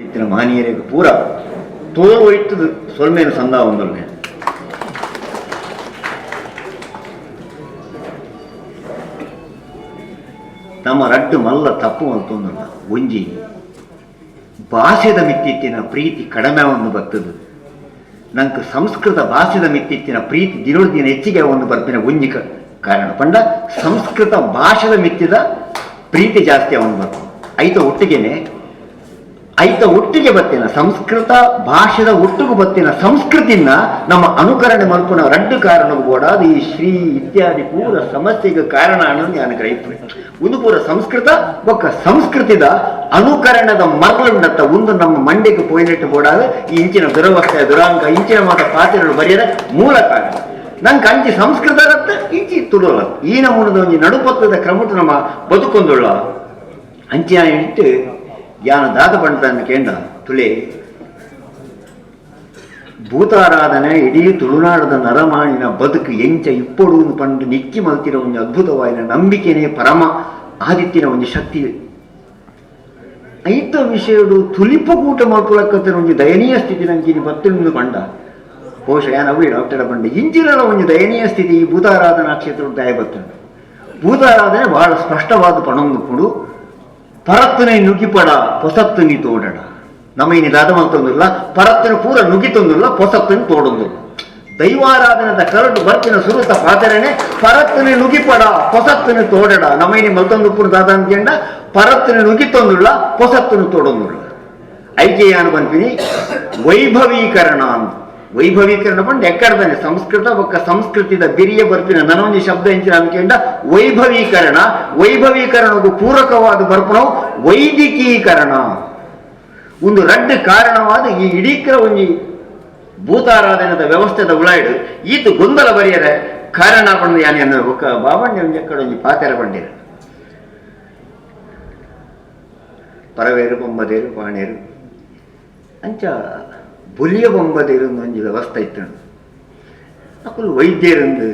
ಇತ್ತಿನ ಮಹನೀಯರಿಗೆ ಪೂರ ತೋರು ಒಯ್ತದು ಸೊಲ್ಮೇನು ಸಂದ ಒಂದೊಲ್ಲೆ ನಮ್ಮ ರಡ್ಡು ಮಲ್ಲ ತಪ್ಪು ಅಂತೊಂದಲ್ಲ ಒಂಜಿ ಭಾಷೆದ ಮಿತ್ತಿತ್ತಿನ ಪ್ರೀತಿ ಕಡಿಮೆ ಒಂದು ಬರ್ತದೆ. ನಂಗೆ ಸಂಸ್ಕೃತ ಭಾಷೆದ ಮಿತ್ತಿತ್ತಿನ ಪ್ರೀತಿ ದಿನೋಡ್ ದಿನ ಹೆಚ್ಚಿಗೆ ಒಂದು ಬರ್ಪಿನ ಒಂಜಿ ಕಾರಣ ಪಂಡ ಸಂಸ್ಕೃತ ಭಾಷೆದ ಮಿತ್ತಿದ ಪ್ರೀತಿ ಜಾಸ್ತಿ ಅವನು ಬರ್ತದೆ. ಐತ ಒಟ್ಟಿಗೆನೆ ಐತ ಒಟ್ಟಿಗೆ ಬತ್ತಿನ ಸಂಸ್ಕೃತ ಭಾಷೆದ ಒಟ್ಟಿಗೆ ಬತ್ತಿನ ಸಂಸ್ಕೃತಿನ ನಮ್ಮ ಅನುಕರಣೆ ಮಲ್ಪುನ ರಡ್ಡು ಕಾರಣವು ಕೂಡ ಈ ಶ್ರೀ ಇತ್ಯಾದಿ ಪೂರ ಸಮಸ್ಯೆಗೆ ಕಾರಣ ಅನ್ನೋದು ನಾನು ಗ್ರಹಿಸ್ತೇನೆ. ಒಂದು ಪೂರ ಸಂಸ್ಕೃತ ಒಕ್ಕ ಸಂಸ್ಕೃತಿದ ಅನುಕರಣದ ಮರಳುಂಡತ್ತ ಒಂದು ನಮ್ಮ ಮಂಡೆಗೆ ಪೋಯಿನೆಟ್ಟು ಬೋಡಾದ ಈ ಇಂಚಿನ ದುರವಸ್ಥೆ ದುರಾಂಗ ಇಂಚಿನ ಮಾತ ಪಾತ್ರಗಳು ಬರೆಯದ ಮೂಲ ಕಾರಣ. ನಂಗೆ ಅಂಚಿ ಸಂಸ್ಕೃತ ರತ್ತ ಇಂಚಿ ತುಳುವಲ್ಲ ಈ ನಮೂನದ ಒಂಜಿ ನಡುಪತ್ತದ ಕ್ರಮಟ್ಟು ನಮ್ಮ ಬದುಕೊಂದುಳ್ಳ ಅಂಚಿನ ಇಟ್ಟು ಯಾನ ದಾದ ಪಂಡತನ್ನು ಕೇಂದ್ರ ತುಳಿ ಭೂತಾರಾಧನೆ ಇಡೀ ತುಳುನಾಡದ ನರಮಾಣಿನ ಬದುಕು ಎಂಚ ಇಪ್ಪೊಡು ಪಂಡು ನಿಕ್ಕಿ ಮಲ್ತಿನ ಒಂದು ಅದ್ಭುತವಾಯಿನ ನಂಬಿಕೆನೇ ಪರಮ ಆದಿತ್ಯನ ಒಂದು ಶಕ್ತಿ. ಐತ ವಿಷಯಡು ತುಲಿಪು ಕೂಟ ಮಲ್ಪುಲಕ್ಕತ್ತಿನ ಒಂದು ದಯನೀಯ ಸ್ಥಿತಿ ನಂಗೆ ಇನಿ ಬತ್ತಿನ ಪಂಡ ಬಹುಶಃ ಯಾನ್ ಅವೇ ಡಾಕ್ಟರ್ ಪಂಡ ಇಂಚಿನ ಒಂದು ದಯನೀಯ ಸ್ಥಿತಿ ಈ ಭೂತಾರಾಧನಾ ಕ್ಷೇತ್ರ ದಯ ಬತ್ತುಂಡು. ಭೂತಾರಾಧನೆ ಬಹಳ ಸ್ಪಷ್ಟವಾದ ಪಣೊಂದು ಕೊಡು ಪರತ್ತನೆ ನುಗಿಪಡ ಪೊಸತ್ತು ನೀ ತೋಡಡ. ನಮ್ಮ ಇನಿ ದಾದ ಮಲ್ತೊಂದಿಲ್ಲ ಪರತ್ತನ ಪೂರ ನುಗಿತೊಂದಿಲ್ಲ ಪೊಸತ್ತನ್ನು ತೋಡೊಂದಿಲ್ಲ. ದೈವಾರಾಧನದ ಕರಡು ಬರ್ತಿನ ಸುರುತ ಪಾತರಣೆ ಪರತ್ತನೆ ನುಗಿಪಡ ಪೊಸತ್ತನ್ನು ತೋಡಡ. ನಮ್ಮ ಇನಿ ಮಲ್ತೊಂದು ಪೂರ ದಾದ ಅಂದ್ಕೊಂಡ ಪರತ್ತನೆ ನುಗಿತೊಂದಿಲ್ಲ ಪೊಸತ್ತನ್ನು ತೋಡೊಂದಿಲ್ಲ. ಐಕೆಯಾನು ಬಂತೀನಿ ವೈಭವೀಕರಣ ಅಂತ. ವೈಭವೀಕರಣ ಪಂಡ ಎಕ್ಕಡ್ದಾನೆ ಸಂಸ್ಕೃತ ಬೊಕ್ಕ ಸಂಸ್ಕೃತಿದ ಬಿರಿಯ ಬರ್ಪಿನ ನನೊಂಜಿ ಶಬ್ದ ಎಂಚಿನ ಅನ್ಕೊಂಡ ವೈಭವೀಕರಣ. ವೈಭವೀಕರಣಕ್ಕೂ ಪೂರಕವಾದ ಬರ್ಪಣವು ವೈದಿಕೀಕರಣ. ಒಂದು ರಡ್ಡು ಕಾರಣವಾದ ಈ ಇಡೀಕ್ರ ಒಂಜಿ ಭೂತಾರಾಧನದ ವ್ಯವಸ್ಥೆದ ಉಳಾಯ್ಡು ಈತ ಗೊಂದಲ ಬರೆಯರೆ ಕಾರಣ ಪಂಡ ಯಾನ್ ಬೊಕ್ಕ ಬಾಬಣ್ಣ ಒಂಜಿ ಎಕ್ಕಡ ಒಂಜಿ ಪಾತೆರ ಪಂಡಿರ ಪರವೇರು ಬೊಂಬದೇರು ಪಾಣೇರು ಅಂಚ ಬುಲಿಯ ಬೊಂಬದೇರು ಒಂಜಿ ವ್ಯವಸ್ಥೆ ಇತ್ತು. ಅಕುಲು ವೈದ್ಯರಂದು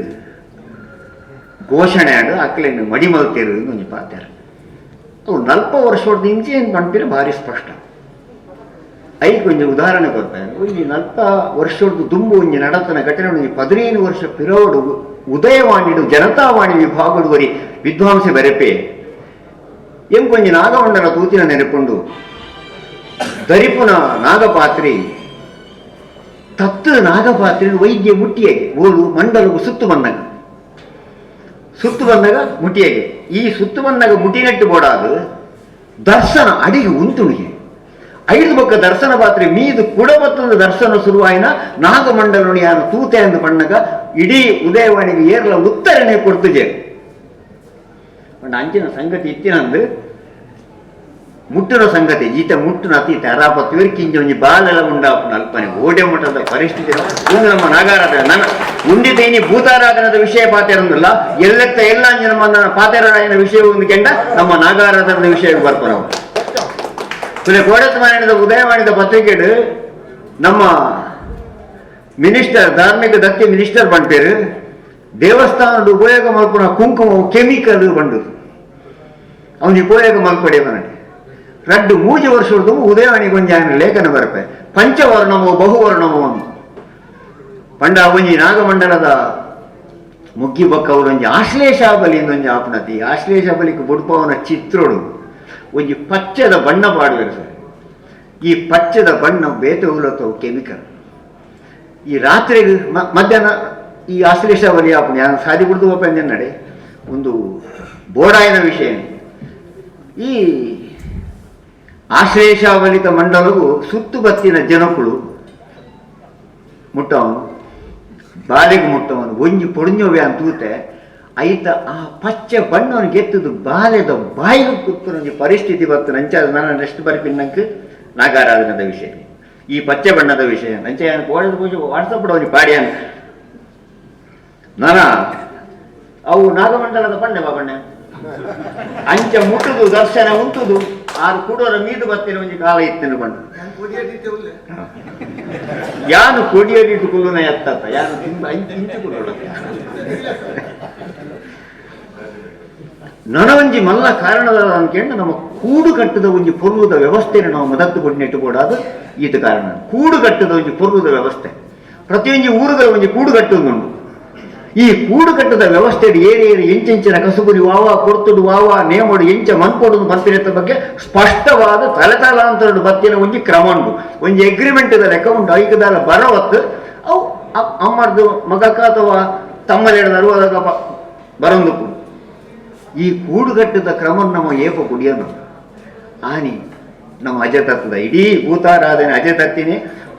ಘೋಷಣೆ ಆಡು ಅಕ್ಲೇನು ಮಡಿಮಲ್ತೇರು ಒಂಜಿ ಪಾತೆರ. ಅವು ನಲ್ಪ ವರ್ಷದ ಇಂಚೆ ಏನು ಪನ್ಪಿನ ಭಾರಿ ಸ್ಪಷ್ಟ. ಐಕ್ ಒಂಜಿ ಉದಾಹರಣೆ ಕೊಡ್ತಾರೆ. ಒಂಜಿ ನಲ್ಪ ವರ್ಷದ ದುಂಬು ಒಂಜಿ ನಡತನ ಘಟನೆ ಒಂಜಿ 15 ವರ್ಷ ಪಿರೋಡು ಉದಯವಾಣಿಡು ಜನತಾವಾಣಿ ವಿಭಾಗಡು ವರಿ ವಿದ್ವಾಂಸೆ ಬರೆಪೆ ಎಂಕೊಂಜಿ ನಾಗವಂಡನ ತೂತಿನ ನೆನಪುಂಡು ದರಿಪುನ ನಾಗಪಾತ್ರಿ ತತ್ತು ನಾಗಪಾತ್ರಿ ವೈದ್ಯ ಮುಟ್ಟಿಯಾಗೆ ಓಲು ಮಂಡಲವು ಸುತ್ತು ಬಂದಾಗ ಸುತ್ತು ಬಂದಾಗ ಮುಟ್ಟಿಯಾಗೆ ಈ ಸುತ್ತು ಬಂದಾಗ ಮುಟಿನೆಟ್ಟು ಬೋಡಾದು ದರ್ಶನ ಅಡಿಗೆ ಉಂತುಣಿಗೆ ಐದು ಬೊಕ್ಕ ದರ್ಶನ ಪಾತ್ರೆ ಮೀದು ಕುಡಬತ್ತದ ದರ್ಶನ ಶುರುವಾಯಿನ ನಾಗಮಂಡಲುಣಿಯಾನ ತೂತೆ ಅಂದು ಪಣ್ಣಗ ಇಡೀ ಉದಯವಾಣಿಗೆ ಏರ್ಲ ಉತ್ತರಣೆ ಕೊಡ್ತುಜೆ. ಪಂಡ ಅಂಚಿನ ಸಂಗತಿ ಇತ್ತಿನಂದು ಮುಟ್ಟಿನ ಸಂಗತಿ ಈತ ಮುಟ್ಟಿನ ಅತಿ ತೆರಾಪತ್ತು ಕಿಂಜ ಒಂಜಿ ಬಾಲೆಲ ಉಂಡಾಪುನ ಅಲ್ಪನೆ ಓಡೆ ಮಠದ ಪರಿಸ್ಥಿತಿ ಒಂದು ನಮ್ಮ ನಾಗಾರಾಧನೆ ನನ್ನ ಉಂಡಿತೇನಿ ಭೂತಾರಾಧನದ ವಿಷಯ ಪಾತೆರಂದಿಲ್ಲ ಎಲ್ಲೆತ್ತ ಎಲ್ಲ ನಮ್ಮ ಪಾತೆರಾಯನ ವಿಷಯ ಒಂದು ಕೆಂಡ ನಮ್ಮ ನಾಗಾರಾಧನದ ವಿಷಯ ಬರ್ಪ ನಾವು. ಕೋಡತ್ ಮಾಡಿದ ಉದಯವಾಣಿದ ಪತ್ರಿಕೆಡು ನಮ್ಮ ಮಿನಿಸ್ಟರ್ ಧಾರ್ಮಿಕ ದತ್ತಿ ಮಿನಿಸ್ಟರ್ ಬಂಟೇರು ದೇವಸ್ಥಾನದ ಉಪಯೋಗ ಮಲ್ಪುನ ಕುಂಕುಮ ಕೆಮಿಕಲ್ ಬಂಡು ಅವನಿಗೆ ಉಪಯೋಗ ಮಲ್ಪಡೆ ಮನಡಿ ರಡ್ಡು ಮೂಜಿ ವರ್ಷದ ಉದಯವಾಣಿಗೆ ಒಂಜಿ ಆಯನ ಲೇಖನ ಬರಪೆ ಪಂಚವರ್ಣಮೋ ಬಹುವರ್ಣಮೋ ಅಂತ ಪಂಡ ಒಂಜಿ ನಾಗಮಂಡಲದ ಮುಗ್ಗಿ ಬಕ್ಕ ಅವರೊಂಜಿ ಆಶ್ಲೇಷ ಬಲಿ ಒಂಜಿ ಆಪನತಿ ಆಶ್ಲೇಷ ಬಲಿಗೆ ಬುಡ್ಪವನ ಚಿತ್ರೋಡು ಒಂಜಿ ಪಚ್ಚದ ಬಣ್ಣ ಪಾಡುವೆರು ಸರ್. ಈ ಪಚ್ಚದ ಬಣ್ಣ ಬೇತೆ ಉಲತ್ತವು ಕೆಮಿಕಲ್. ಈ ರಾತ್ರಿಗೆ ಮಧ್ಯಾಹ್ನ ಈ ಆಶ್ಲೇಷ ಬಲಿ ಆಪುಣಿ ನಾನು ಸಾದಿ ಬಿಡ್ದು ಓಪನ್ ನಡೆ ಒಂದು ಬೋಡಾಯನ ವಿಷಯ. ಈ ಆಶ್ಲೇಷಾವಲಿತ ಮಂಡಲವು ಸುತ್ತು ಬತ್ತಿನ ಜನಕುಳು ಮುಟ್ಟವನು ಬಾಲೆಗೆ ಮುಟ್ಟವನು ಒಂಜಿ ಪೊಡಿಂಜೋವೆ ಅಂತ ಐತ ಆ ಪಚ್ಚೆ ಬಣ್ಣವನ್ನು ಗೆತ್ತದು ಬಾಲೆದ ಬಾಯಿಗೆ ಕೂತು ಒಂಜಿ ಪರಿಸ್ಥಿತಿ ಬತ್ತು. ನಂಚ ನಾನು ನೆಕ್ಸ್ಟ್ ಬರ್ಪಿನ ನಂಗೆ ನಾಗಾರಾಧನದ ವಿಷಯ ಈ ಪಚ್ಚೆ ಬಣ್ಣದ ವಿಷಯ ನಂಚೆ ನಾನು ಕೋಡದ ಪೂಜೆ ವಾಟ್ಸಪ್ ಒಂಜಿ ಪಾಡ್ಯಾನ ನಾನ ಅವು ನಾಗಮಂಡಲದ ಬಣ್ಣ ಬಣ್ಣ ಅಂಚ ಮುಟ್ಟುದು ದರ್ಶನ ಉಂಟುದು ಆರು ಕೂಡೋರ ಮೀದು ಬತ್ತಿನ ಒಂಜಿ ಕಾಲ ಇತ್ತಿನ ಬಣ್ಣ ಯಾನು ಕೊಡಿಯಡಿಟ್ಟು ಕುಲ್ಲುನ ಎತ್ತತ್ತ ಯಾನು ತಿಂಬ ಇಂಚು ಕುಲ್ಲೋಡ ನನವಂಜಿ ಮಲ್ಲ ಕಾರಣದ ಅನ್ಕೊಂಡು ನಮ್ಮ ಕೂಡುಕಟ್ಟದ ಒಂಜಿ ಪೊರ್ಲುದ ವ್ಯವಸ್ಥೆನ ನಾವು ಮದತ್ತು ಕೊಟ್ಟು ಕೊಡಾದು ಈತ ಕಾರಣ. ಕೂಡುಕಟ್ಟದ ಒಂಜಿ ಪೊರ್ಲುದ ವ್ಯವಸ್ಥೆ ಪ್ರತಿಯೊಂಜಿ ಊರುಗಳ ಒಂಜಿ ಕೂಡುಕಟ್ಟುಂದುಂಡು. ಈ ಕೂಡುಕಟ್ಟದ ವ್ಯವಸ್ಥೆ ಏರಿ ಏರಿ ಎಂಚೆಂಚಿನ ಕಸುಬುರಿ ವಾವಾ ಕೊರ್ತುಡು ವಾವಾ ನೇಮಡು ಎಂಚ ಮನ್ಪೊಡು ಪನ್ಪಿನೆತ್ತ ಬಗ್ಗೆ ಸ್ಪಷ್ಟವಾದ ತಲೆತಲಾಂತರಡು ಬತ್ತಿನ ಒಂಜಿ ಕ್ರಮ ಉಂಡು, ಒಂಜಿ ಎಗ್ರಿಮೆಂಟ್ ಲೆಕ್ಕ ಉಂಡು. ಐಕದಾಲ ಬರವತ್ತು ಅವು ಅಮ್ಮರ್ದು ಮಗಕ್ಕ ಅಥವಾ ತಮ್ಮಲೆಡ್ದು ಅರುವದಾಗ ಬರೊಂದು. ಈ ಕೂಡುಗಟ್ಟದ ಕ್ರಮ ನಮ್ಮ ಏಪ ಕುಡಿಯೋಣ ಆನಿ ನಮ್ಮ ಅಜತತ್ವದ ಇಡೀ ಭೂತಾರಾಧನೆ ಅಜತತ್ತಿನಿ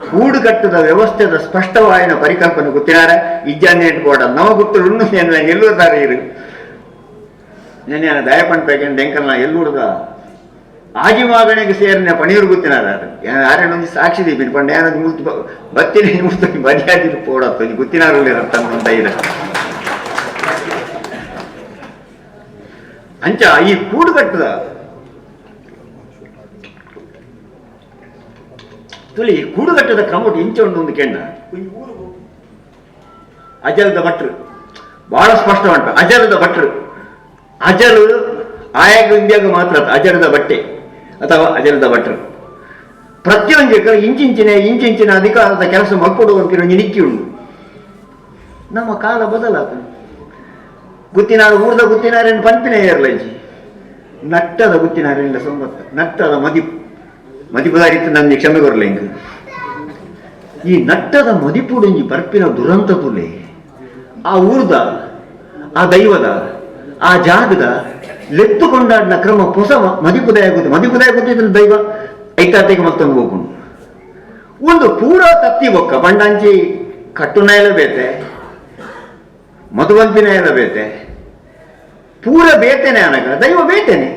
ಕೂಡುಕಟ್ಟದ ವ್ಯವಸ್ಥೆದ ಸ್ಪಷ್ಟವಾಯಿನ ಪರಿಕಲ್ಪನೆ ಗೊತ್ತಿನಾರ ಇಜ್ಜಾನೆ ಬೋಡ ನಮ ಗೊತ್ತು ಉಣ್ಣು ಎಲ್ಲೂರ್ದಾರ ಇರು ನೆನ್ನೆ ದಯಪಂಡ್ ಡೆಂಕಲ್ನ ಎಲ್ಲೂರ್ದ ಆಜಿಮಾಗಣೆಗೆ ಸೇರಿನ ಪಣೀರು ಗೊತ್ತಿನಾರ ಯಾರೇನೊಂದು ಸಾಕ್ಷಿ ದೀಪಿನ ಪಂಡ ಏನೊಂದು ಮುಲ್ತು ಬತ್ತಿನ ಮುಲ್ತು ಮರ್ಯಾದೆ ಪೋಡತ್ತು ಗೊತ್ತಿನಾರು ತನ್ನ ಇದೆ. ಅಂಚ ಈ ಕೂಡುಕಟ್ಟದ ತುಳಿ ಕೂಡುಗಟ್ಟದ ಕ್ರಮ ಇಂಚ ಉಂಡು ಒಂದು ಕೆಂಡ ಅಜಲದ ಭಟ್ರು ಬಹಳ ಸ್ಪಷ್ಟ ಉಂಟು. ಅಜಲದ ಭಟ್ರು ಅಜಲು ಆಯಾಗ ಇಂಡಿಯಾಗ ಮಾತ್ರ ಅಜಲದ ಬಟ್ಟೆ ಅಥವಾ ಅಜಲದ ಭಟ್ರು ಪ್ರತಿಯೊಂದು ಇಂಚಿಂಚಿನ ಇಂಚಿಂಚಿನ ಅಧಿಕಾರದ ಕೆಲಸ ಮಲ್ಕೊಡುವಂತಿರೋ ಒಂಜಿ ನಿಕ್ಕಿ ಉಂಡು. ನಮ್ಮ ಕಾಲ ಬದಲಾತ ಗುತ್ತಿನಾರು ಊರ್ದ ಗುತ್ತಿನಾರೇನು ಪಂಪಿನ ಏರ್ಲಜ್ಜಿ ನಟ್ಟದ ಗುತ್ತಿನಾರೇನಿಲ್ಲ ಸೊಂಬತ್ತ ನಟ್ಟದ ಮದಿಪು ಮದಿಪುದಾರಿತ್ತು ನನ್ಗೆ ಕ್ಷಮೆ ಕೊರಲೆ ಹಿಂಗೆ. ಈ ನಟ್ಟದ ಮದಿಪುಡೊಂಜಿ ಬರ್ಪಿನ ದುರಂತ ತುಲೆ ಆ ಊರ್ದ ಆ ದೈವದ ಆ ಜಾಗದ ಲೆತ್ತು ಕೊಂಡಾಡಿನ ಕ್ರಮ ಹೊಸ ಮದಿಪುದಾಯ ಗೊತ್ತು ಮದಿಪುದಾಯ ಗೊತ್ತಿದ್ರೆ ದೈವ ಐತಾತೆಗೆ ಮತ್ತೊಂದು ಹೋಗುಂಡು ಒಂದು ಪೂರಾ ತತ್ತಿ ಬೊಕ್ಕ ಬಂಡಾಂಚಿ ಕಟ್ಟುನಾಯಲ ಬೇತೆ ಮಧುವಂತಿನಾಯಲ ಬೇತೆ ಪೂರ ಬೇತೆನೆ ಅನಗ ದೈವ ಬೇತೆನೆ.